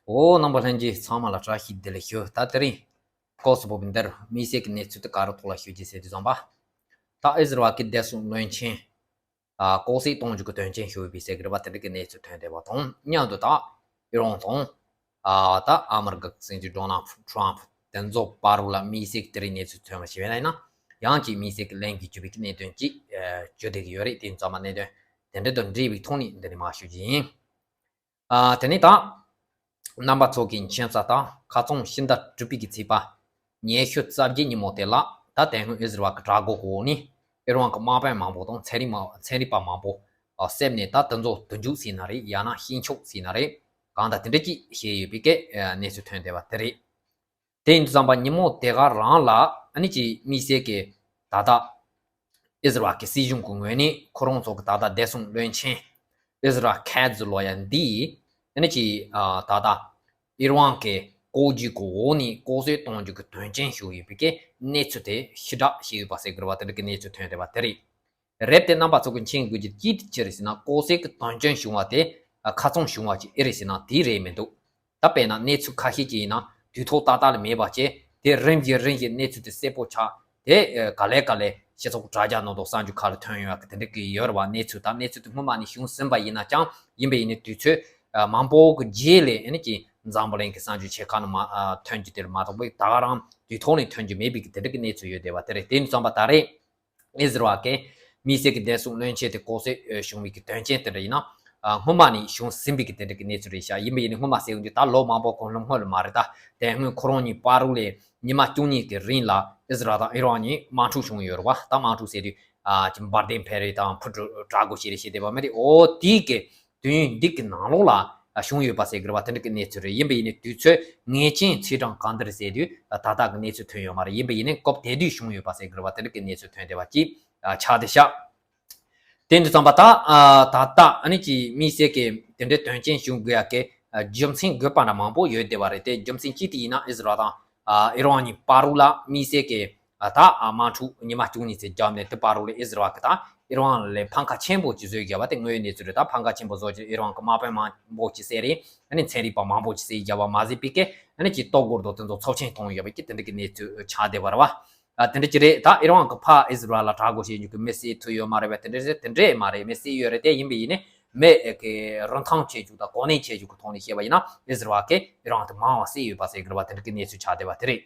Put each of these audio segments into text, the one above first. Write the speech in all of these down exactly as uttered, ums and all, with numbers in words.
འོ་རྣམ་པ་ལྷན་རྒྱས་ཚང་མ་ལ་བཀྲ་ཤིས་བདེ་ལེགས་ཞུ། ད་དེ་རིང་ལྐོག་ཟ་བོ་བི་འདིར་དམིགས་བསལ་གྱི་གནས་ཚུལ་དེ་ག་རེ་ཐོག་ལ་ཞུ་རྒྱུ་ཟེར་དུས་ཙམ་པ། ད་ཨིས་ར་ཨེལ་གྱི་བདེ་སྲུང་བློན་ཆེན་ལྐོག་བསད་གཏོང་རྒྱུ་གི་དོན་རྐྱེན་ཞུ་བའི་ཟེར་གྱི་རེད་པ། དེ་འདྲ་གི་གནས་ཚུལ་ཐོན་བསྡད་པ་དང་མཉམ་དུ། ད་ཨི་རན་དང་ད་ཨ་མི་རི་ཀ་གི་སྲིད་འཛིན་ཌོ་ནལ་ཊམ་དེ་ཚོ་བར་ལ་དམིགས་བསལ་གྱི་དེ་རིང་གནས་ཚུལ་ཐོན་པ་ཞིག་ཡིན་ན། ཡང་ཅིག་དམིགས་བསལ་གྱི་ལན་གྱི་བརྒྱུད་པའི་གནད་དོན་ཅིག་བརྗོད་བསྡད་ཀྱི་ཡོད་རེད། དེ་ཚང་མ་གནད་དོན་དེ་འདྲ་དང་འབྲེལ་བའི་ཐོག་ནས་འདི་ནས་མར་ཞུ་རྒྱུ་ཡིན། ཨ། དེ་ནས་ད་རྣམ་པ་ཚོ་གི་མཁྱེན་གསལ་ལྟར་ཁ་སང་ཕྱི་ཟླ་དྲུག་པའི་གི་ཚེས་པ་ཉི་ཤུ་རྩ་བརྒྱད་ཉིན་མོ་དེ་ལ། ད་དེ་སྔོན་ཨིས་ར་ཨེལ་གྱི་དྲག་རྒོལ་གྱི་འོག་ནས་ཨི་རན་གྱི་དམག་དཔོན་མང་པོ་དང་ཚན་རིག་མ་ཚན་རིག་པ་མང་པོ་བསད་ནས། ད་དེ་ཚོ་དུར་འཇུག་ཟེར་ན་རེད། ཡང་ན་བཤིག་འཇོག་ཟེར་ན་རེད། གང་ལྟར་དེ་འདྲ་ཅིག་བྱས་ཡོད་པའི་གི་གནས་ཚུལ་ཐོན་བསྡད་པ་དེ་རེད། དེ་ཡིན་དུས་ཙམ་པ་ཉིན་མོ་དེ་ག་རང་ལ་ཨ་ནི་ཅིག་དམིགས་བསལ་གྱི་ད་ལྟ་ཨིས་ར་ཨེལ་གྱི་སྲིད་གཞུང་གི་ངོས་ནས་ཁོ་རང་ཚོ་གི་ད་ལྟ་བདེ་སྲུང་བློན་ཆེན་ཨིས་ར་ཁེ་ཛི་ལོ་ཡ་འདིས་ཨ་ནི་ཅིག་ཨ་ད་ལྟ་ཨི་རན་གྱི་ལྐོག་ཇུས་ཀྱི་འོག་ནས་ལྐོག་གསོད་གཏོང་རྒྱུ་གི་དོན་རྐྱེན་ཞུ་ཡོད་པའི་གི་གནས་ཚུལ་དེ་ཕྱིར་བསྒྲགས་བྱས་ཡོད་པ་ཟེར་གྱི་རེད་པ། དེ་འདྲ་གི་གནས་ཚུལ་ཐོན་བསྡད་པ་དེ་རེད། རེད་དེ། རྣམ་པ་ཚོ་གི་མཁྱེན་དགོས་རྒྱུ་ཅི་ཅི་རེད་ཟེར་ན། ལྐོག་གསོད་ཀྱི་དོན་རྐྱེན་བྱུང་བ་དེ་ཁ་ཚང་བྱུང་བ་ཅིག་ཨེ་རེད་ཟེར་ན་དེ་རེད་མི་འདུག་ད་དཔེར་ན་གནས་ཚུལ་ཁ་ཤས་ཅིག་ཡིན་ན་དུས་ཐོག་ཏག་ཏག་ལ་མེད་པ་བྱས། དེ་རིམ་བཞིན་རིམ་བཞིན་གནས་ཚུལ་དེ་གསལ་པོ་ཆགས། དེ་ག་ལེ་ག་ལེ་སྤྱི་ཚོགས་དྲ་རྒྱ་ནང་དུ་གསར་འགྱུར་ཁག་ལ་ཐོན་ཡོང་ཡག་གི་དེ་འདྲ་གི་ཡོད་རེད་པ། གནས་ཚུལ་དང་གནས་ཚུལ་དེ་སྔོན་མ་ནས་བྱུང་ཟིན་པ་ཡིན་ན་ཀྱང་། ཡིན་པ་ཡིན་ནའི་དུས་ཚོད་མང་པོ་གི་རྗེས་ལ་ཨ་ནི་ཅིག་འཛམ་བུ་གླིང་གི་གསར་འགྱུར་ཆེ་ཁག་ནང་མ་ཐོན་རྒྱུ་དེ་ལ་མ་གཏོགས་པའི་ད་ག་རང་དུས་ཐོག་ནས་ཐོན་རྒྱུ་མེད་པའི་གི་དེ་འདྲ་གི་གནས་ཚུལ་ཡོད་བསྡད་པ་དེ་རེད། དེ་ཡིན་དུས་ཙམ་པ་ད་རེས་ཨིས་ར་ཨེལ་གྱི་དམིགས་བསལ་གྱི་བདེ་སྲུང་བློན་ཆེན་དེ་ལྐོག་གསོད་བྱུང་བའི་གི་དོན་རྐྱེན་དེ་འདྲ་ཡིན་ན། ཨ། སྔོན་མ་ནས་བྱུང་ཟིན་པའི་གི་དེ་འདྲ་གི་གནས་ཚུལ་རེད་ཤག་ཡིན་པ་ཡིན་ནའི་སྔོན་མ་ཟེར་ཡོང་དུས་ད་ལོ་མང་པོ་གོང་ལ་སྔོན་ལ་མ་རེད། ད་དེ་སྔོན་ཁོ་རང་གཉིས་བར་ལ་ཉི་མ་བཅུ་གཉིས་ཀྱི་རིང་ལ་ཨིས་ར་ཨེལ་དང་ཨི་རན་གཉིས་དམག་འཁྲུག་བྱུང་ཡོད་རེད་པ། ད་དམག་འཁྲུག་ཟེར་དུས་ཨ་ཅིག་འབར་མདེལ་འཕེན་རེས་དང་ཕུ་དྲག་རྒོལ་བྱས་རེས་བྱས་བསྡད་པ་མ་རེད། འོ་དེའི་གི་དུས་ཡུན་འདི་གི་ནང་ལོགས་ལ་བྱུང་ཡོད་པ་ཟེར་གི་རེད་པ། དེ་འདྲ་གི་གནས་ཚུལ་རེད། ཡིན་པ་ཡིན་ནའི་དུས་ཚོད་ངེས་ཅན་ཚེས་གྲངས་གང་འདྲ་ཟེར་དུས་ད་ལྟ་གི་གནས་ཚུལ་ཐོན་ཡོད་མ་རེད། ཡིན་པ་ཡིན་ནའི་སྐབས་དེ་དུས་བྱུང་ཡོད་པ་ཟེར་གི་རེད་པ། དེ་འདྲ་གི་གནས་ཚུལ་ཐོན་བསྡད་པ་ཅིག་ཨ་ཆགས་བསྡད་ཤག་དེ་འདྲ་ཙམ་པ་ད་ཨ་ད་ལྟ་ཨ་ནི་ཅིག་དམིགས་བསལ་གྱི་དེ་འདྲའི་དོན་རྐྱེན་བྱུང་དགོས་ཡག་གི་ཨ་རྒྱུ་མཚན་དགོས་པ་འདྲ་མང་པོ་ཡོད་བསྡད་པ་རེད། དེ་རྒྱུ་མཚན་གཅིག་དེ་ཡིན་ན་ཨིས་ར་ཨེལ་དང་ཨ་ཨི་རན་གཉིས་བར་ལ་དམིགས་བསལ་གྱི་ཨ་ད་ཨ་དམག་འཁྲུག་ཉི་མ་བཅུ་གཉིས་ཙམ་བརྒྱབ་ནས། དེ་བར་ལ་ཨིས་ར་ཨེལ་གྱིས་ད་ཨི་རན་ལ་ཕམ་ཁ་ཆེན་པོ་ཅིག་བཟོས་བརྒྱབ་པ་དེ་དངོས་ཡོད་གནས་ཚུལ་རེད། ད་ཕམ་ཁ་ཆེན་པོ་བཟོ་རྒྱུ། ཨི་རན་གྱི་དམག་དཔོན་མང་པོ་ཅིག་བསད་རེད། ཨ་ནི་ཚན་རིག་པ་མང་པོ་ཅིག་བསད་བརྒྱབ་པ་མ་ཟད་པའི་གི་ཨ་ནི་ཅིག་ལྟོ་གོས་དང་དེ་ཚོ་ཚབས་ཆེན་ཐོན་ཡོད་པའི་གི་དེ་འདྲ་གི་གནས་ཚུལ་ཆགས་བསྡད་པ་རེད་པ། ཨ་དེ་འདྲ་ཅིག་རེད། ད་ཨི་རན་གྱིས་ཕར་ཨིས་ར་ཨེལ་ལ་དྲག་རྒོལ་བྱེད་རྒྱུ་གི་མི་བསད་ཐུབ་ཡོད་མ་རེད་པས། དེ་འདྲ་རེད། དེ་འདྲ་མ་རེད། མི་བསད་ཡོད་རེད། དེ་ཡིན་པ་ཡིན་ནའི་མི་གི་རིན་ཐང་བྱེད་རྒྱུ་དང་གོ་གནས་བྱེད་རྒྱུ་གི་ཐོག་ནས་བཤད་པ་ཡིན་ན་ཨིས་ར་ཨེལ་གྱིས་ཨི་རན་དེ་མང་བ་བསད་ཡོད་པ་ཟེར་གི་རེད་པ། དེ་འདྲ་གི་གནས་ཚུལ་ཆགས་བསྡད་པ་དེ་རེད།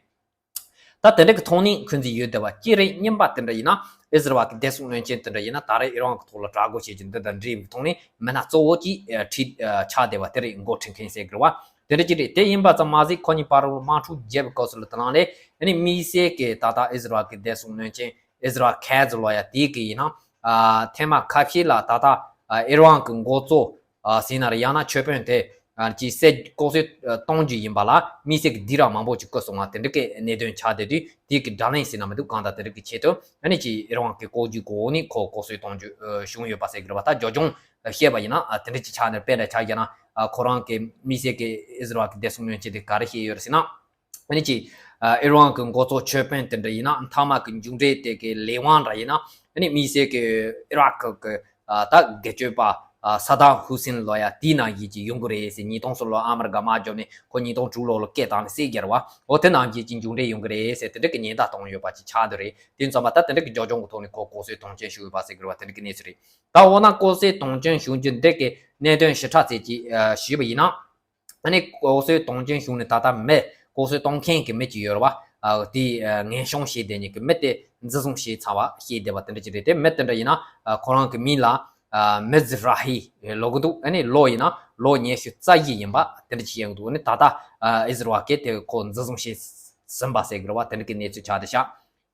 ད་དེ་འདྲ་གི་ཐོག་ནས་འཁོན་འཛིན་ཡོད་བསྡད་པ་གཅིག་རེད། གཉིས་པ་དེ་འདྲ་ཡིན་ན་ཨིས་ར་ཨེལ་གྱི་བདེ་སྲུང་བློན་ཆེན་དེ་འདྲ་ཡིན་ན་ད་རེས་ཨི་རན་གྱི་ཐོག་ལ་དྲག་རྒོལ་བྱེད་རྒྱུ་འདི་དང་འབྲེལ་བའི་ཐོག་ནས་མི་སྣ་གཙོ་བོ་གཅིག་ཨ་ཁྲིད་ཨ་ཆགས་བསྡད་པ་དེ་རེད། འགོ་ཁྲིད་མཁན་ཟེར་གི་རེད་པ། དེ་འདྲ་གཅིག་རེད། དེ་ཡིན་པ་ཙམ་མ་ཟད་ཁོ་གཉིས་བར་ལ་དམག་འཁྲུག་བརྒྱབ་པའི་སྐབས་སུ་ལ་དེ་ནང་ལས་ཨ་ནི་དམིགས་བསལ་གྱི་ད་ལྟ་ཨིས་ར་ཨེལ་གྱི་བདེ་སྲུང་བློན་ཆེན་ཨིས་ར་ཁེ་ཛི་ལོ་ཡ་དེ་གི་ཡིན་ན། ཨ་ཐེངས་མ་ཁ་ཤས་ལ་ད་ལྟ་ཨ་ཨི་རན་གྱི་འགོ་གཙོ་ཨ་ཟེར་ན་རེད། ཡང་ན་ཆོས་དཔོན་དེ་ཨ་ཅིག་བསད་ལྐོག་གསོད་ཨ་གཏོང་རྒྱུ་ཡིན་པ་ལ་དམིགས་བསལ་གྱི་སྡིགས་ར་མང་པོ་ཅིག་བསྐུལ་སོང་བ་དེ་འདྲ་གི་གནད་དོན་ཆགས་བསྡད་དུས། དེ་གི་དགྲ་ལན་ཟེར་ན་མི་འདུག་གང་ལྟར་དེ་འདྲ་གི་ཆེད་དུ་ཨ་ནི་ཅིག་ཨི་རན་གྱི་ལྐོག་ཇུས་གི་འོག་ནས་ཁོ་ལྐོག་གསོད་གཏོང་རྒྱུ་ཨ་བྱུང་ཡོད་པ་ཟེར་གི་རེད་པ། ད་རྒྱབ་ལྗོངས་བཤད་པ་ཡིན་ན་ཨ་དེ་འདྲ་ཅིག་ཆགས་ནས། དཔེ་འདྲ་ཆ་བཞག་ན་ཨ་ཁོ་རང་གི་དམིགས་བསལ་གྱི་ཨིས་ར་ཨེལ་གྱི་བདེ་སྲུང་བློན་ཆེན་དེ་ག་རེ་བཤད་ཡོད་རེད་ཟེར་ན། ཨ་ནི་ཅིག་ཨ་ཨི་རན་གྱི་འགོ་གཙོ་ཆོས་དཔོན་དེ་འདྲ་ཡིན་ན། མཐའ་མ་གི་མཇུག་འབྲས་དེ་གི་ལས་དབང་འདྲ་ཡིན་ན། ཨ་ནི་དམིགས་བསལ་གྱི་ཨི་རག་གི་ཨ་ད་སྒེར་གཅོད་པ་ཨ་ས་དཱམ་ཧུ་སེན་ལོ་ཡ་དེའི་ནང་བཞིན་ཅིག་ཡོང་གི་རེད་ཟེར། ཉིས་སྟོང་སོ་ལོ་ཨ་མི་རི་ཀ་དམག་རྒྱབ་ནས་ཁོ་ཉིས་སྟོང་དྲུག་ལོ་ལ་སྐད་བཏང་ནས་བསད་རྒྱུ་རེད་པ། འོ་དེ་ནང་བཞིན་ཅིག་མཇུག་འབྲས་ཡོང་གི་རེད་ཟེར་དེ་འདྲ་གི་ཉེན་བརྡ་བཏང་ཡོད་པ་ཅིག་ཆགས་བསྡད་རེད། དེ་ཙམ་པ་ད་དེ་འདྲ་གི་རྒྱབ་ལྗོངས་ཀྱི་ཐོག་ནས་ཁོ་ལྐོག་གསོད་གཏོང་རྐྱེན་བྱུང་ཡོད་པ་ཟེར་གི་རེད་པ། དེ་འདྲ་གི་གནས་ཚུལ་རེད། ད་འོ་ན་ལྐོག་གསོད་གཏོང་རྐྱེན་བྱུང་རྒྱུ་འདི་གི་གནད་དོན་ཞིབ་ཕྲ་ཙམ་ཅིག་ཨ་ཞུས་པ་ཡིན་ན། ཨ་ནི་ལྐོག་གསོད་གཏོང་རྐྱེན་བྱུང་ནས་ད་ལྟ་མི་ལྐོག་གསོད་གཏོང་མཁན་གྱི་མི་ཅིག་ཡོད་རེད་པ། ཨ་དེ་ཨ་ངན་སྐྱོང་བྱས་བསྡད་མཁན་གྱི་མི་དེ་འཛིན་བཟུང་བྱས་ཚར་བ་བཤད་བསྡད་པ་དེ་འདྲ་ཅིག་རེད། དེ་མི་དེ་འདྲ་ཡིན་ན་ཨ་ཁོ་རང་གི་མིང་ལ་ཨ་མི་ཛི་ར་ཧི་ལབ་གི་འདུག་ཨ་ནི་ལོ་ཡིན་ན་ལོ་ཉི་ཤུ་རྩ་བཞི་ཡིན་པ་དེ་འདྲ་ཅིག་བཤད་གི་འདུག་ཨ་ནི་ད་ལྟ་ཨ་ཨིས་ར་ཨེལ་གྱིས་དེ་ཁོ་འཛིན་བཟུང་བྱས་ཟིན་པ་ཟེར་གི་རེད་པ། དེ་འདྲ་གི་གནས་ཚུལ་ཆགས་བསྡད་ཤག་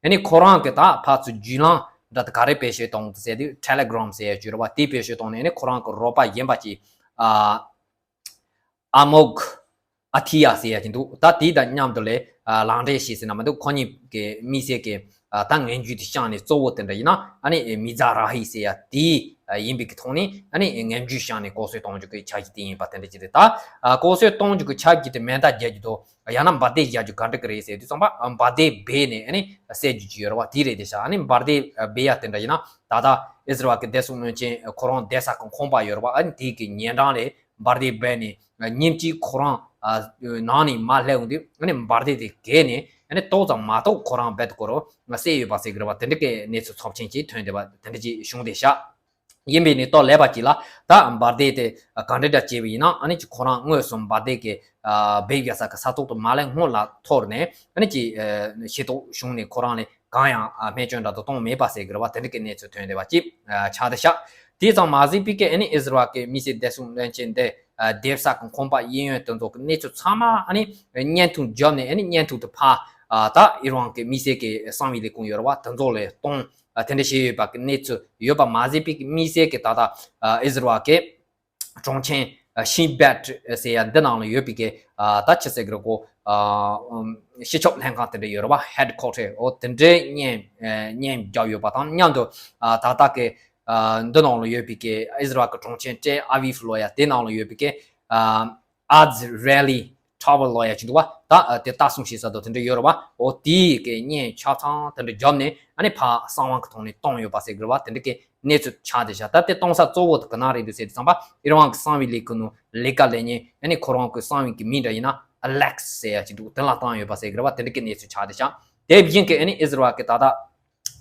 ཨ་ནི་ཁོ་རང་གི་ད་ཕར་ཚུར་བརྒྱུད་ལམ་འདྲ་དེ་ག་རེ་བེད་སྤྱོད་གཏོང་གི་འདུག་ཟེར་དུས་ཊེ་ལེ་གྷི་རམ་ཟེར་ཡ་ཅིག་ཡོད་རེད་པ། དེ་བེད་སྤྱོད་གཏོང་ནས་ཨ་ནི་ཁོ་རང་གི་རོགས་པ་གཞན་པ་ཅིག་ཨ་ཨ་མོག་ཨ་ཐི་ཡ་ཟེར་ཡ་ཅིག་འདུག་ད་དེ་དང་མཉམ་དུ་ལས་ཨ་ལག་འབྲེལ་བྱས་ཟེར་ན་མི་འདུག་ཁོ་གཉིས་ཀྱི་དམིགས་བསལ་གྱི་ཨ་ད་ངན་ཇུས་དེ་བཤངས་ནས་གཙོ་བོ་དེ་འདྲ་ཡིན་ན་ཨ་ནི་མི་ཛ་ར་ཧི་ཟེར་ཡ་དེ་ཨ་ཡིན་པའི་གི་ཐོག་ནས་ཨ་ནི་ངན་ཇུས་བཤངས་ནས་ལྐོག་གསོད་གཏོང་རྒྱུ་གི་འཆར་གཞི་དེ་ཡིན་པ་དེ་འདྲ་ཅིག་རེད། ད་ཨ་ལྐོག་གསོད་གཏོང་རྒྱུ་གི་འཆར་གཞི་དེ་མེ་མདའ་རྒྱག་རྒྱུ་དང་། ཡང་ན་འབར་མདེལ་བརྒྱབ་རྒྱུ་ག་འདྲ་གི་རེད་ཟེར་དུས་ཙམ་པ། འབར་མདེལ་སྦས་ནས་ཨ་ནི་བསད་རྒྱུ་ཅིག་ཡོད་རེད་པ། དེ་རེད་དེ་ཤག་ཨ་ནི་འབར་མདེལ་སྦས་ཡ་དེ་འདྲ་ཡིན་ན་ད་ལྟ་ཨིས་ར་ཨེལ་གྱི་བདེ་སྲུང་བློན་ཆེན་ཁོ་རང་བསྡད་ས་གི་ཁང་པ་ཡོད་རེད་པ། ཨ་ནི་དེ་གི་ཉེ་འགྲམ་ལ་འབར་མདེལ་སྦས་ནས་ཉིན་གཅིག་ཁོ་རང་ ནང་ནས་མར་སླེབས་འོང་དུས་ཨ་ནི་འབར་མདེལ་དེ་གས་ནས་ཨ་ནི་ཏོག་ཙམ་མ་གཏོགས་ཁོ་རང་རྦད་དེ་ཁོ་རང་བསད་ཡོད་པ་ཟེར་གི་རེད་བ། དེ་འདྲ་གི་གནས་ཚུལ་ཚབས་ཆེན་ཅིག་ཐོན་བསྡད་པ་དེ་འདྲ་ཅིག་བྱུང་བསྡད་ཤག་ཡིན་པའི་ནི་ཏོག་ལེ་བ་ཅིག་ལ་ད་འབར་མདེལ་དེ་ག་འདྲ་འདྲ་བྱས་པ་ཡིན་ན་ཨ་ནི་ཅིག་ཁོ་རང་དངོས་སུ་འབར་མདེལ་གི་སྦས་ཡོད་ས་གི་ས་ཐོག་ཏུ་མ་སླེབས་སྔོན་ལ་ཐོར་ནས་ཨ་ནི་ཅིག་ཤེས་རྟོགས་བྱུང་ནས་ཁོ་རང་ལ་གང་ཡང་སྨན་བཅོས་འདྲ་དུ་གཏོང་མེད་པ་ཟེར་གི་རེད་བ། དེ་འདྲ་གི་གནས་ཚུལ་ཐོན་བསྡད་པ་ཅིག་ཆགས་བསྡད་ཤག་དེ་ཙམ་མ་ཟད་པའི་གི་ཨ་ནི་ཨིས་ར་ཨེལ་གི་དམིགས་བསལ་བདེ་སྲུང་བློན་ཆེན་དེ་སྡེབ་གསོག་གི་ཁང་པ་གཡས་གཡོན་དེ་ཚོ་གི་གནས་ཚུལ་ཚང་མ་ཨ་ནི་བརྙན་ཐུང་བརྒྱབ་ནས་ཨ་ནི་བརྙན་ཐུང་དེ་ཕར་ད་ཨི་རན་གི་དམིགས་བསལ་གི་གསང་བའི་ལས་ཁུངས་ཡོད་རེད་བ། དེ་ཚོ་ལ་གཏོང་དེ་འདྲ་བྱས་ཡོད་པ་གི་གནས་ཚུལ་ཡོད་པ་མ་ཟད་པའི་གི་དམིགས་བསལ་གི་ད་ལྟ་ཨིས་ར་ཨེལ་གི་གྲོང་ཁྱེར་ཤིན་བེད་ཟེར་ཡ་འདི་ནང་ལ་ཡོད་པའི་གི་ད་ཆི་ཟེར་གི་རེད་གོ་སྤྱི་ཁྱབ་ལྷན་ཁང་དེ་འདྲ་ཡོད་རེད་བ། ཧེད་ཀོ་ཊར་འོ་དེ་འདྲའི་བརྙན་བརྙན་བརྒྱབ་ཡོད་པ་དང་མཉམ་དུ་ད་ལྟ་གི་འདི་ནང་ལ་ཡོད་པའི་གི་ཨིས་ར་ཨེལ་གི་གྲོང་ཁྱེར་ཏེལ་ཨ་བིབ་ལོ་ཡ་དེ་ནང་ལ་ཡོད་པའི་གི་ཨ་ཛི་རེ་ལི་ཊ་ཝར་ལོ་ཡ་ཅིག་འདུག་བ། ད་དེ་ལྟ་སྲུང་བྱེད་ས་དང་དེ་འདྲ་ཡོད་རེད་བ། འོ་དེའི་གི་བརྙན་ཆ་ཚང་དེ་འདྲ་བརྒྱབ་ནས་ཨ་ནི་ཕར་གསང་བ་གི་ཐོག་ནས་གཏོང་ཡོད་པ་ཟེར་གི་རེད་བ། དེ་འདྲ་གི་གནས་ཚུལ་ཆགས་བསྡད་ཤག་ད་དེ་གཏོང་ས་གཙོ་བོ་དེ་ག་ན་རེད་འདུག་ཟེར་དུས་ཙམ་པ་ཨི་རན་གི་གསང་བའི་ལས་ཁུངས་ནང་ལས་ཀ་ལས་མཁན་ཨ་ནི་ཁོ་རང་གི་གསང་བའི་གི་མིང་འདྲ་ཡིན་ན་ཨ་ལེག་སི་ཟེར་ཡ་ཅིག་འདུག་དེ་ལ་བཏང་ཡོད་པ་ཟེར་གི་རེད་བ། དེ་འདྲ་གི་གནས་ཚུལ་ཆགས་བསྡད་ཤག་དེ་བཞིན་གི་ཨ་ནི་ཨིས་ར་ཨེལ་གི་ད་ལྟ་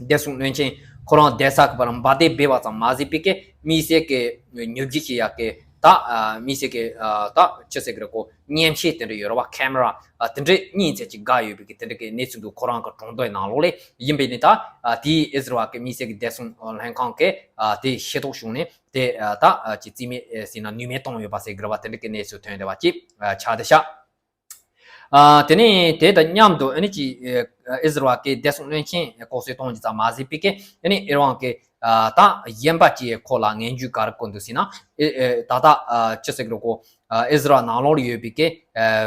བདེ་སྲུང་བློན་ཆེན་ཁོ་རང་བསྡད་ས་གི་བར་འབར་མདེལ་སྦས་པ་ཙམ་མ་ཟད་པའི་གི་དམིགས་བསལ་གི་ཉོ་སྒྱུ་བྱེད་ཡ་གི་ད་དམིགས་བསལ་གི་ད་ཅི་ཟེར་གི་རེད་གོ་མཉེན་ཆས་དེ་འདྲ་ཡོད་རེད་བ། ཁེ་མ་ར་དེ་འདྲ་གཉིས་ཚད་ཅིག་བསྒར་ཡོད་པའི་གི་དེ་འདྲ་གི་གནས་ཚུལ་འདུག་ཁོ་རང་གི་གྲོང་སྡེའི་ནང་ལོགས་ལ་ཡིན་པས་ནི་ད་དེའི་ཨིས་ར་ཨེལ་གི་དམིགས་བསལ་གི་བདེ་སྲུང་ལྷན་ཁང་གི་དེ་ཤེས་རྟོགས་བྱུང་ནས་དེ་ད་ཅི་རྩིས་མེད་ཟེར་ན་ནུས་མེད་བཏང་ཡོད་པ་ཟེར་གི་རེད་བ། དེ་འདྲ་གི་གནས་ཚུལ་ཐོན་བསྡད་པ་ཅིག་ཆགས་བསྡད་ཤག་ཨ་དེ་ནས་དེ་དང་མཉམ་དུ་ཨ་ནི་ཅིག་ཨིས་ར་ཨེལ་གི་བདེ་སྲུང་བློན་ཆེན་ལྐོག་གསོད་གཏོང་རྒྱུ་ཙམ་མ་ཟད་པའི་གི་ཨ་ནི་ཨི་རན་གི་ད་གཞན་པ་ཅིག་ཁོ་ལ་ངན་ཇུས་ག་རེ་བཀོད་འདུག་ཟེར་ན་ད་ལྟ་ཅི་ཟེར་གི་རེད་གོ་ཨིས་ར་ཨེལ་ནང་ལོགས་ལ་ཡོད་པའི་གི་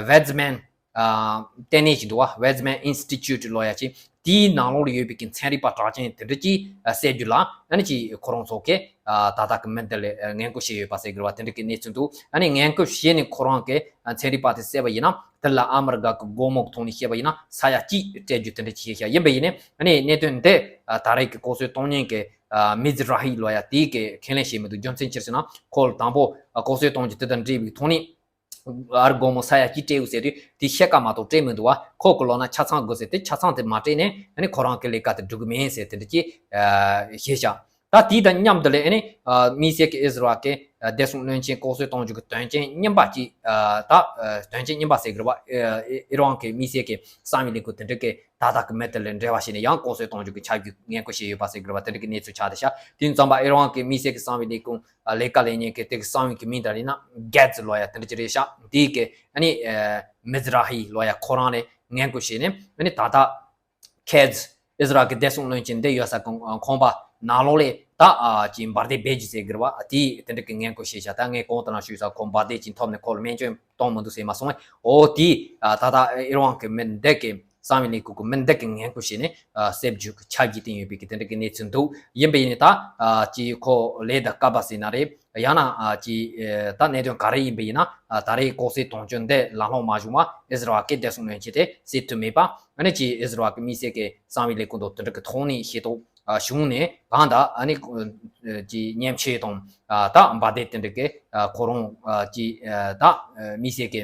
ཝེ་ཛི་མན་ལྟེ་གནས་ཅིག་འདུག་བ། Weizmann Institute་ལོ་ཡ་ཅིག་དེའི་ནང་ལོགས་ལ་ཡོད་པའི་གི་ཚན་རིག་པ་གྲགས་ཅན་དེ་འདྲ་ཅིག་བསད་རྒྱུ་ལ་ཨ་ནི་ཅིག་ཁོ་རང་ཚོ་གི་ད་ལྟ་གི་མི་འདི་ལ་ངན་སྐུལ་བྱས་ཡོད་པ་ཟེར་གི་རེད་བ། དེ་འདྲ་གི་གནས་ཚུལ་འདུག་ཨ་ནི་ངན་སྐུལ་བྱས་ནས་ཁོ་རང་གི་ཚན་རིག་པ་དེ་བསད་པ་ཡིན་ན་དེ་ལ་ཨ་མི་རི་ཀ་གི་སྒོར་མོ་གི་ཐོག་ནས་བཤད་པ་ཡིན་ན་ས་ཡ་གཅིག་སྤྲད་རྒྱུ་དེ་འདྲ་ཅིག་བཤད་ཤག་ཡིན་པ་ཡིན་ནའི་ཨ་ནི་གནད་དོན་འདི་ད་རེས་ཀྱི་ལྐོག་གསོད་གཏོང་མཁན་གྱི་མི་ཛི་ར་ཧི་ལོ་ཡ་དེའི་གི་ཁས་ལེན་བྱས་མི་འདུག་རྒྱུ་མཚན་ཅི་ཟེར་ན་ཁོ་ལ་དང་པོ་ལྐོག་གསོད་གཏོང་རྒྱུ་དེ་དང་འབྲེལ་བའི་ཐོག་ནས། ཨར་སྒོར་མོ་ས་ཡ་གཅིག་སྤྲད་འོ་ཟེར་དུས་དེ་ཤེལ་ཀ་མ་གཏོགས་སྤྲད་མི་འདུག་བ། ཁོ་གི་ལོ་ན་ཆ་ཚང་དགོས་ཟེར་དེ་ཆ་ཚང་དེ་མ་སྤྲད་ནས་ཨ་ནི་ཁོ་རང་གི་ལས་ཀ་དེ་འགྲུབ་གི་མིན་ཟེར་དེ་འདྲ་ཅིག་བཤད་ཤག་ད་དེ་དང་མཉམ་དུ་ལས་ཨ་ནི་དམིགས་བསལ་གྱི་ཨིས་ར་ཨེལ་གྱི་བདེ་སྲུང་བློན་ཆེན་ལྐོག་གསོད་གཏོང་རྒྱུ་གི་དོན་རྐྱེན་རྙིང་པ་ཅིག་ད་དོན་རྐྱེན་རྙིང་པ་ཟེར་གི་རེད་བ། ཨི་རན་གྱི་དམིགས་བསལ་གྱི་གསང་བའི་ལས་ཁུངས་དེ་འདྲ་གི་ད་ལྟ་གི་མི་དེ་ལ་འབྲེལ་བ་བྱས་ནས་ཡང་ལྐོག་གསོད་གཏོང་རྒྱུ་གི་ཆ་རྒྱུས་ངན་སྐུལ་བྱས་ཡོད་པ་ཟེར་གི་རེད་བ། དེ་འདྲ་གི་གནས་ཚུལ་ཆགས་བསྡད་ཤག་དེ་ཙམ་པ་ཨི་རན་གྱི་དམིགས་བསལ་གྱི་གསང་བའི་ལས་ཁུངས་ལས་ཀ་ལས་མཁན་གྱི་དེ་གི་གསང་བའི་གི་མིང་དེ་ཡིན་ན་གེ་ཛི་ལོ་ཡ་དེ་འདྲ་ཅིག་རེད་ཤག་དེའི་གི་ཨ་ནི་མི་ཛི་ར་ཧི་ལོ་ཡ་ཁོ་རང་ལ་ངན་སྐུལ་བྱས་ནས་ཨ་ནི་ད་ལྟ་ཁེ་ཛི་ཨིས་ར་ཨེལ་གྱི་བདེ་སྲུང་བློན་ཆེན་འདི་ཡོད་ས་གི་ཁང་པ་ནང་ལོགས་ལ་ད་ཅིག་འབར་མདེལ་སྦས་རྒྱུ་ཟེར་གི་རེད་བ། དེའི་དེ་འདྲ་གི་ངན་སྐུལ་བྱས་ཤག་ད་ངས་གོང་དུ་ནང་ཞུས་ས་ཁོ་འབར་མདེལ་ཅིག་ཐོབ་ནས་ཁོ་ལ་སྨན་བཅོས་གཏོང་མི་འདུག་ཟེར་མ་སོང་བས། འོ་དེ་ད་ལྟ་ཨི་རན་གྱི་མི་འདི་གི་གསང་བའི་ལས་ཁུངས་ཀྱི་མི་འདི་གི་ངན་སྐུལ་བྱས་ནས་བསད་རྒྱུ་གི་ཆ་རྒྱུས་བསྟན་ཡོད་པའི་གི་དེ་འདྲ་གི་གནས་ཚུལ་འདུག་ཡིན་པ་ཡིན་ནའི་ད་ཅིག་ཁོ་ལས་དང་སྐལ་པ་ཟེར་ན་རེད། ཡང་ན་ཅིག་ད་གནད་དོན་ག་རེ་ཡིན་པ་ཡིན་ན་ད་རེས་ལྐོག་གསོད་གཏོང་རྒྱུ་འདི་ལམ་ལྷོང་མ་བྱུང་བ་ཨིས་ར་ཨེལ་གྱི་བདེ་སྲུང་བློན་ཆེན་དེ་བསད་ཐུབ་མེད་པ། ཨ་ནི་ཅིག་ཨིས་ར་ཨེལ་གྱི་དམིགས་བསལ་གྱི་གསང་བའི་ལས་ཁུངས་དང་དེ་འདྲ་གི་ཐོག་ནས་ཤེས་རྟོགས་བྱུང་ནས་གང་ལྟར་ཨ་ནི་ཅིག་མཉེན་ཆས་དང་ད་འབར་མདེལ་དེ་འདྲ་གི་ཁོ་རང་ཅིག་ད་དམིགས་བསལ་གྱི་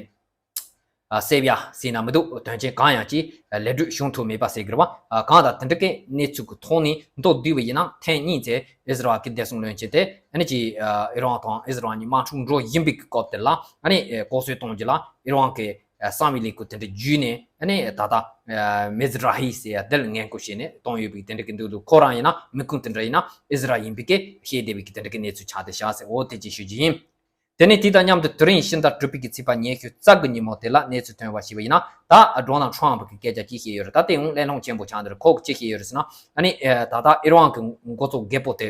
བསད་ཡ་ཟེར་ན་མི་འདུག་དོན་རྐྱེན་གང་ཡང་ཅིག་ལས་འགྲུབ་བྱུང་ཐུབ་མེད་པ་ཟེར་གི་རེད་བ། གང་ལྟར་དེ་འདྲ་གི་གནས་ཚུལ་གྱི་ཐོག་ནས་མདོར་བསྡུས་པ་ཡིན་ན་ཐེངས་གཉིས་ཚེ་ཨིས་ར་ཨེལ་གྱི་བདེ་སྲུང་བློན་ཆེན་དེ་ཨ་ནི་ཅིག་ཨི་རན་དང་ཨིས་ར་ཨེལ་གཉིས་དམག་འཁྲུག་འགྲོ་བཞིན་པའི་སྐབས་དེ་ལ་ཨ་ནི་ལྐོག་གསོད་གཏོང་རྒྱུ་ལ་ཨི་རན་གྱི་གསང་བའི་ལས་ཁུངས་དེ་འདྲ་བརྒྱུད་ནས་ཨ་ནི་ད་ལྟ་མི་ཛི་ར་ཧི་ཟེར་ཡ་དེ་ལ་ངན་སྐུལ་བྱས་ནས་གཏོང་ཡོད་པའི་དེ་འདྲ་གི་འདུག་འདུག་ཁོ་རང་ཡིན་ན་མི་ཁུངས་དེ་འདྲ་ཡིན་ན་ཨིས་ར་ཨེལ་ཡིན་པའི་གི་བཤད་བསྡད་པའི་གི་དེ་འདྲ་གི་གནས་ཚུལ་ཆགས་བསྡད་ཤག་ཟེར། འོ་དེ་ཅིག་ཞུ་རྒྱུ་ཡིན། དེ་ནས་དེ་དང་མཉམ་དུ་དེ་རིང་ཕྱི་ཟླ་དྲུག་པའི་གི་ཚེས་པ་ཉི་ཤུ་རྩ་དགུ་ཉིན་མོ་དེ་ལ་གནས་ཚུལ་ཐོན་པ་ཞིག་ཡིན་ན་ད་ཌོ་ནལ་ཊམ་གྱི་སྐད་ཆ་ཅིག་བཤད་ཡོད་རེད། ད་དེ་འོང་གླེང་སློང་ཆེན་པོ་ཆགས་འདི་རེད། ཁོ་གི་ཅིག་བཤད་ཡོད་རེད་ཟེར་ན་ཨ་ནི་ད་ལྟ་ཨི་རན་གྱི་འགོ་གཙོ་རྒད་པོ་དེ་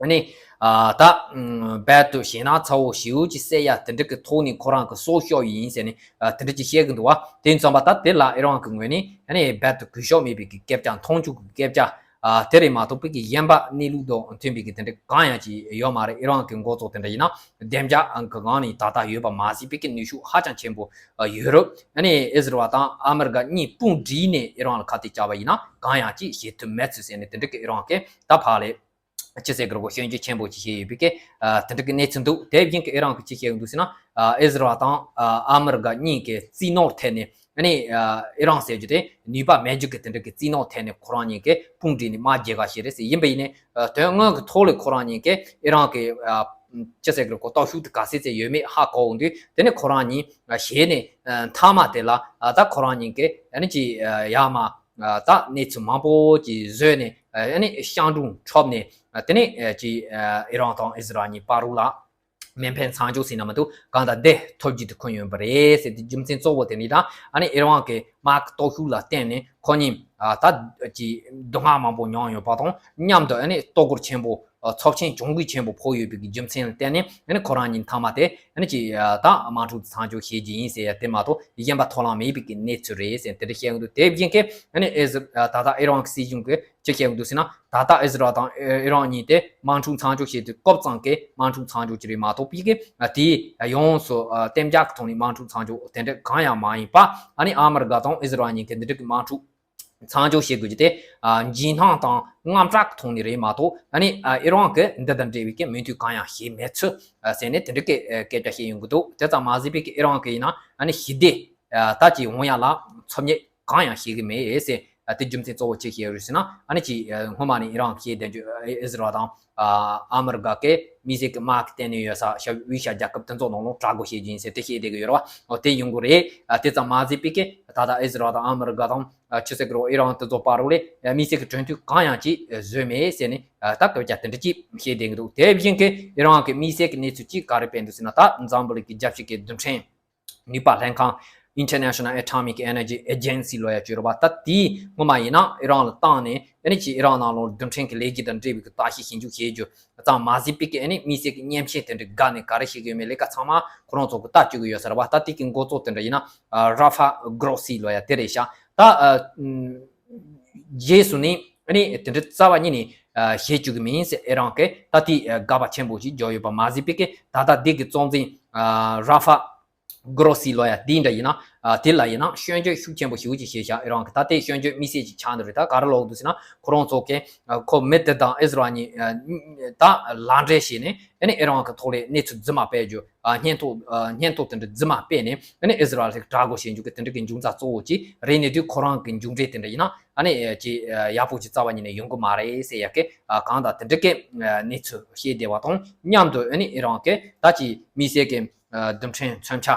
ཨ་ནི་ད་རྦད་དེ་བྱས་ན་ཚ་བོ་ཞེ་པོ་ཅིག་བསད་ཡ་དེ་འདྲ་གི་ཐོག་ནས་ཁོ་རང་གི་སྲོག་སྐྱོབ་ཡིན་ཟེར་ནས་དེ་འདྲ་ཅིག་བཤད་གི་འདུག་བ། དེ་ཙམ་པ་ད་དེ་ལ་ཨི་རན་གྱི་ངོས་ནས་ཨ་ནི་རྦད་དེ་གུས་ཞབས་མེད་པའི་གི་སྐད་ཆ་མཐོང་ཆུང་གི་སྐད་ཆ། ཨ་དེ་རེད་མ་གཏོགས་པའི་གི་གཞན་པ་གནས་ལུགས་དང་མཐུན་པའི་གི་དེ་འདྲ་གང་ཡང་ཅིག་ཡོད་མ་རེད། ཨི་རན་གི་འགོ་གཙོ་དེ་འདྲ་ཡིན་ན་བདེ་འཇགས་གི་ངང་ནས་ད་ལྟ་ཡོད་པ་མ་ཟད་པའི་གི་ནུས་ཤུགས་ཧ་ཅང་ཆེན་པོ་ཡོད་རེད། ཨ་ནི་ཨི་ཟི་རལ་དང་ཨ་མི་རི་ཀ་གཉིས་དཔུང་བསྒྲིལ་ནས་ཨི་རན་ལ་ཁ་གཏད་བཅག་པ་ཡིན་ན་གང་ཡང་ཅིག་བྱེད་ཐུབ་མེད་ཚུལ་ཟེར་ནས་དེ་འདྲ་གི་ཨི་རན་གི་ད་ཕར་ལས་ ཅི་ཟེར་གི་རེད་གོ། སྐྱོན་བརྗོད་ཆེན་པོ་ཅིག་བྱས་ཡོད་པའི་གི་ཨ་དེ་འདྲ་གི་གནས་ཚུལ་འདུག་དེ་བཞིན་གི་ཨི་རན་གི་ཅི་བཤད་ཡོད་འདུག་ཟེར་ན། ཨ་ཨི་ཟི་རལ་དང་ཨ་ཨ་མི་རི་ཀ་གཉིས་ཀྱི་རྩིས་ནོར་ཐད་ནས་ཨ་ནི་ཨ་ཨི་རན་ཟེར་རྒྱུ་དེ་ནུས་པ་མེད་རྒྱུ་གི་དེ་འདྲ་གི་རྩིས་ནོར་ཐད་ནས་ཁོ་རང་གཉིས་ཀྱི་དཔུང་སྒྲིག་ནས་དམག་རྒྱག་ག་བྱས་རེད་ཟེར། ཡིན་པ་ཡིན་ནའི་ཨ་དོན་དངོས་ཀྱི་ཐོག་ལ་ཁོ་རང་གཉིས་ཀྱི་ཨི་རན་གི་ཨ་ཅི་ཟེར་གི་རེད་གོ། སྟོབས་ཤུགས་དེ་ག་ཚད་ཚད་ཡོད་མེད་ཧ་གོ་འོང་དུས། དེ་ནས་ཁོ་རང་གཉིས་ཨ་ཞལ་ནས་ཨ་མཐའ་མ་དེ་ལ་ཨ་ད་ཁོ་རང་གཉིས་ཀྱི་ཨ་ནི་ཅི་ཨ་ཡར་མར་ཨ་ད་གནས་ཚུལ་མང་པོ་ཅིག་བཟོས་ནས་ཨ་ནི་ཤང་ཀྲུང་འཁྲབ་ནས་ཨ་དེ་ནས་ཨ་ཅི་ཨ་ཨི་རན་དང་ཨི་ཟི་རལ་གཉིས་བར་རུ་ལ་མེ་འཕེན་མཚམས་འཇོག་ཟེར་ན་མ་གཏོགས་གང་ལྟར་བདེ་ཐོབ་རྒྱུ་དེ་ཁོ་ཡོང་པ་རེད་ཟེར། དེ་རྒྱུ་མཚན་གཙོ་བོ་དེ་ནི་ད་ཨ་ནི་ཨི་རན་གྱི་དམག་གི་སྟོབས་ཤུགས་ལ་བརྟེན་ནས་ཁོ་གཉིས་ཨ་ད་ཅི་སྡུག་བསྔལ་མང་པོ་མྱོང་ཡོད་པ་དང་མཉམ་དུ་ཨ་ནི་ལྟོ་གོས་ཆེན་པོ་ཨ་ཚབས་ཆེན་གྱོང་གུད་ཆེན་པོ་ཕོག་ཡོད་པའི་གི་རྒྱུ་མཚན་ལ་བརྟེན་ནས་ཨ་ནི་ཁོ་རང་གཉིས་མཐའ་མ་དེ་ཨ་ནི་ཅི་ཨ་ད་དམག་འཁྲུག་མཚམས་འཇོག་བྱེད་རྒྱུ་ཡིན་ཟེར་ཡ་དེ་མ་གཏོགས་གཞན་པ་ཐོག་ལངས་མེད་པའི་གི་གནས་ཚུལ་རེད་ཟེར་དེ་འདྲ་བཤད་ཀྱི་འདུག་དེ་བཞིན་གི་ཨ་ནི་ཨི་ཟི་ཨ་ད་ལྟ་ཨི་རན་གྱི་སྲིད་གཞུང་གི་ཅི་བཤད་ཀྱི་འདུག་ཟེར་ན། ད་ལྟ་ཨི་ཟི་རལ་དང་ཨི་རན་གཉིས་དེ་དམག་འཁྲུག་མཚམས་འཇོག་བྱེད་དུས་སྐབས་ཙམ་གྱི་དམག་འཁྲུག་མཚམས་འཇོག་ཅིག་རེད་མ་གཏོགས་པའི་གི་དེ་ཡོངས་སུ་གཏན་འཇགས་ཀྱི་ཐོག་ནས་དམག་འཁྲུག་མཚམས་འཇོག་དེ་འདྲ་གང་ཡང་མ་ཡིན་པ། ཨ་ནི་ཨ་མི་རི་ཀ་དང་ཨི་ཟི་རལ་གཉིས་ཀྱི་འདི་འདྲ་གི་དམག་འཁྲུག་མཚམས་འཇོག་བྱེད་དགོས་རྒྱུ་དེ་ཨ་འཇིགས་སྣང་དང་དངངས་སྐྲག་གི་ཐོག་ནས་རེད་མ་གཏོགས། ཨ་ནི་ཨ་ཨི་རན་གྱིས་འདི་དང་འབྲེལ་བའི་གི་མོས་མཐུན་གང་ཡང་བྱེད་མེད་ཚུལ་ཨ་ཟེར་ནས་དེ་འདྲ་གི་ཨ་སྐད་ཆ་བཤད་ཡོང་གི་འདུག་དེ་ཙམ་མ་ཟད་པའི་གི་ཨི་རན་གྱིས་ཡིན་ན་ཨ་ནི་ཞི་བདེ་ཨ་ད་ཅིག་འོང་ཡ་ལ་འཚོལ་སྙེག་གང་ཡང་བྱེད་ཀྱི་མེད་ཟེར། ཨ་དེ་རྒྱུ་མཚན་གཙོ་བོ་ཅི་བཤད་ཡོད་ཟེར་ན། ཨ་ནི་ཅིག་ཨ་སྔོན་མ་ནས་ཨི་རན་བཤད་བསྡད་རྒྱུ་ཨ་ཨི་ཟི་རལ་དང་ཨ་ཨ་མི་རི་ཀ་གི་དམིགས་བསལ་གྱི་དམག་གི་བསྟན་ནས་ཡོད་ས་ཤ་དབུས་ཤ་རྒྱལ་ཁབ་དེ་ཚོ་ནང་ལོགས་དྲག་རྒོལ་བྱེད་རྒྱུ་ཡིན་ཟེར་དེ་བཤད་བསྡད་ཀྱི་ཡོད་རེད་བ། འོ་དེ་ཡོང་གི་རེད། ཨ་དེ་ཙམ་མ་ཟད་པའི་གི་ད་ལྟ་ཨི་ཟི་རལ་དང་ཨ་མི་རི་ཀ་དང་ཨ་ཆི་ཟེར་གི་རེད། ཨི་རན་དེ་ཚོ་བར་རུ་ལས་ཨ་དམིགས་བསལ་གྱི་གྲོས་མཐུན་གང་ཡང་ཅིག་ཨ་བཟོས་མེད་ཟེར་ནས་ཨ་ད་སྐད་ཆ་དེ་འདྲ་ཅིག་བཤད་བསྡད་ཀྱི་འདུག་དེ་བཞིན་གི་ཨི་རན་གྱི་དམིགས་བསལ་གྱི་གནས་ཚུལ་ཅིག་ག་རེ་སྤེལ་འདུག་ཟེར་ན། ད་འཛམ་བུ་གླིང་གི་རྒྱལ་སྤྱི་གི་རྡུལ་ཕྲན་ནུས་པ་ལྷན་ཁང་International Atomic Energy Agency ལོ་ཡ་བཅོས་ར་བ། ད་དེའི་སྔོན་མ་ཡིན་ན་ཨི་རན་ལ་བཏང་ནས་ཨ་ནི་ཅིག་ཨི་རན་ནང་ལོགས་རྡུལ་ཕྲན་གྱི་ལས་འགུལ་དང་འབྲེལ་བའི་གི་བརྟག་ཞིབ་ཞིབ་འཇུག་བྱེད་རྒྱུ་ཙམ་མ་ཟད་པའི་གི་ཨ་ནི་དམིགས་བསལ་གྱི་མཉེན་ཆས་དེ་འདྲ་དགའ་ནས་ག་རེ་བྱེད་ཀྱི་ཡོད་མེད་ལས་ཀ་ཚང་མ་ཁོ་རང་ཚོ་གི་ལྟ་བཅུག་གི་ཡོད་ས་རེད་བ། ད་དེ་གི་འགོ་གཙོ་དེ་འདྲ་ཡིན་ན་ར་ཧྥ་གྷོ་རོ་སི་ལོ་ཡ་དེ་རེད་ཤག་ད་ཨ་རྗེས་སུ་ནི་ཨ་ནི་དེ་འདྲ་རྩ་བ་ཉིད་ནས་ཨ་བྱེད་བཅུག་གི་མིན་ཟེར་ཨི་རན་གྱིས་ད་དེ་ཨ་དགག་པ་ཆེན་པོ་ཞིག་བརྒྱབ་ཡོད་པ་མ་ཟད་པའི་གི་ད་ལྟ་དེ་གི་གཙོ་འཛིན་ཨ་ར་ཧྥ་གྷོ་རོ་སི་ལོ་ཡ་དེ་འདྲ་ཡིན་ན་ཨ་དེ་ལ་ཡིན་ན་སྐྱོན་བརྗོད་ཤུགས་ཆེན་པོ་ཞེ་པོ་ཅིག་བྱས་ཤག་ཨི་རན་གྱིས་ད་དེ་སྐྱོན་བརྗོད་དམིགས་བསལ་ཅིག་ཆགས་འདུག་རེད། ད་ག་རེ་ལབ་འདུག་ཟེར་ན། ཁོ་རང་ཚོ་གིས་ཨ་ཁོ་མི་དེ་དང་ཨི་ཟི་རལ་གཉིས་ཨ་ད་ལག་འབྲེལ་བྱས་ནས་ཨ་ནི་ཨི་རན་གྱི་ཐོག་ལ་གནས་ཚུལ་རྫུན་མ་སྤེལ་རྒྱུ། ཨ་སྙན་ཐོ་ཨ་སྙན་ཐོ་དེ་འདྲ་རྫུན་མ་སྤེལ་ནས་ཨ་ནི་ཨི་ཟི་རལ་ལ་དྲག་རྒོལ་བྱེད་རྒྱུ་གི་དེ་འདྲ་གི་འབྱུང་རྩ་གཙོ་བོ་ཅིག་རེད་ནས་དུས་ཁོ་རང་གི་མཇུག་འབྲས་དེ་འདྲ་ཡིན་ན་ཨ་ནི་ཅིག་ཡག་པོ་ཅིག་རྩ་བ་ཉིད་ནས་ཡོང་གི་མ་རེད་ཟེར་ཡ་གི་ཨ་གང་ལྟར་དེ་འདྲ་གི་གནས་ཚུལ་བཤད་བསྡད་པ་དང་མཉམ་དུ་ཨ་ནི་ཨི་རན་གྱིས་ད་ཅིག་དམིགས་བསལ་གྱི་རྡུལ་ཕྲན་མཚོན་ཆ་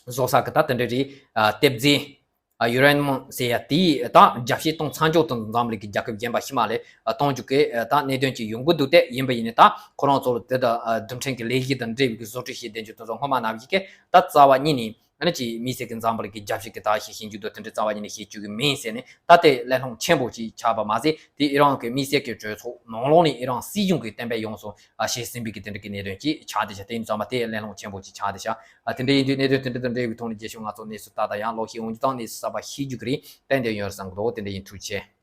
བཟོ་ས་གི་ད་དེ་འདྲ་རེད། ཨ་གཏེར་རྫས་ཨ་ཡུ་རེ་ནི་ཡམ་ཟེར་ཡ་དེ་ད་རྒྱ་བཤད་གཏོང་མཚམས་འཇོག་དང་འཛམ་གླིང་གི་རྒྱལ་ཁབ་གཞན་པ་ཕྱི་མ་ལས་ཨ་གཏོང་རྒྱུ་གི་ཨ་ད་གནད་དོན་ཅིག་ཡོང་གི་འདུག་སྟེ། ཡིན་པ་ཡིན་ནའི་ད་ཁོ་རང་ཚོ་ལ་དེ་ད་ཨ་རྡུལ་ཕྲན་གྱི་ལས་གཞི་དང་འབྲེལ་བའི་གི་བཟོ་སྐྲུན་བྱེད་བསྡད་རྒྱུ་དེ་ཚོ་སྔོན་མ་ནང་བཞིན་གི་ད་རྩ་བ་ཉིད་ནས་ཨ་ནི་ཅིག་དམིགས་བསལ་གྱི་འཛམ་བུ་གླིང་གི་རྒྱ་བཤད་ཀྱི་ད་ཞིག་ཤེས་རྒྱུ་དང་དེ་འདྲ་རྩ་བ་ཉིད་ནས་བྱེད་བཅུག་གི་མིན་ཟེར་ནས་ད་དེ་གླེང་སློང་ཆེན་པོ་ཅིག་ཆགས་པ་མ་ཟད། དེ་ཨི་རན་གྱི་དམིགས་བསལ་གྱི་གྲོས་ཚོགས་ནང་ལོགས་ནས་ཨི་རན་སྲིད་གཞུང་གིས་གཏན་འབེབས་ཡོངས་སུ་ཨ་བྱས་ཟིན་པའི་གི་དེ་འདྲ་གི་གནད་དོན་ཅིག་ཆགས་བསྡད་ཤག་དེ་ཡིན་ཙང་མ་དེ་གླེང་སློང་ཆེན་པོ་ཅིག་ཆགས་བསྡད་ཤག་ཨ་དེ་འདྲ་ཡིན་དུས་གནད་དོན་དེ་འདྲ་དང་འབྲེལ་བའི་ཐོག་ནས་རྗེས་ཕྱོགས་ང་ཚོ་གནས་ཚུལ་ཏག་ཏག་ཡང་ལོག་ཤེས་འོང་རྒྱུ་དང་གནས་ཚུལ་གསར་པ་ཤེས་རྒྱུ་གི་རེད། ཏན་ཏན་ཡོད་རེད་བསམ་གི་འདུག་དེ་འདྲ་ཡིན། ཐུགས་རྗེ་ཆེ།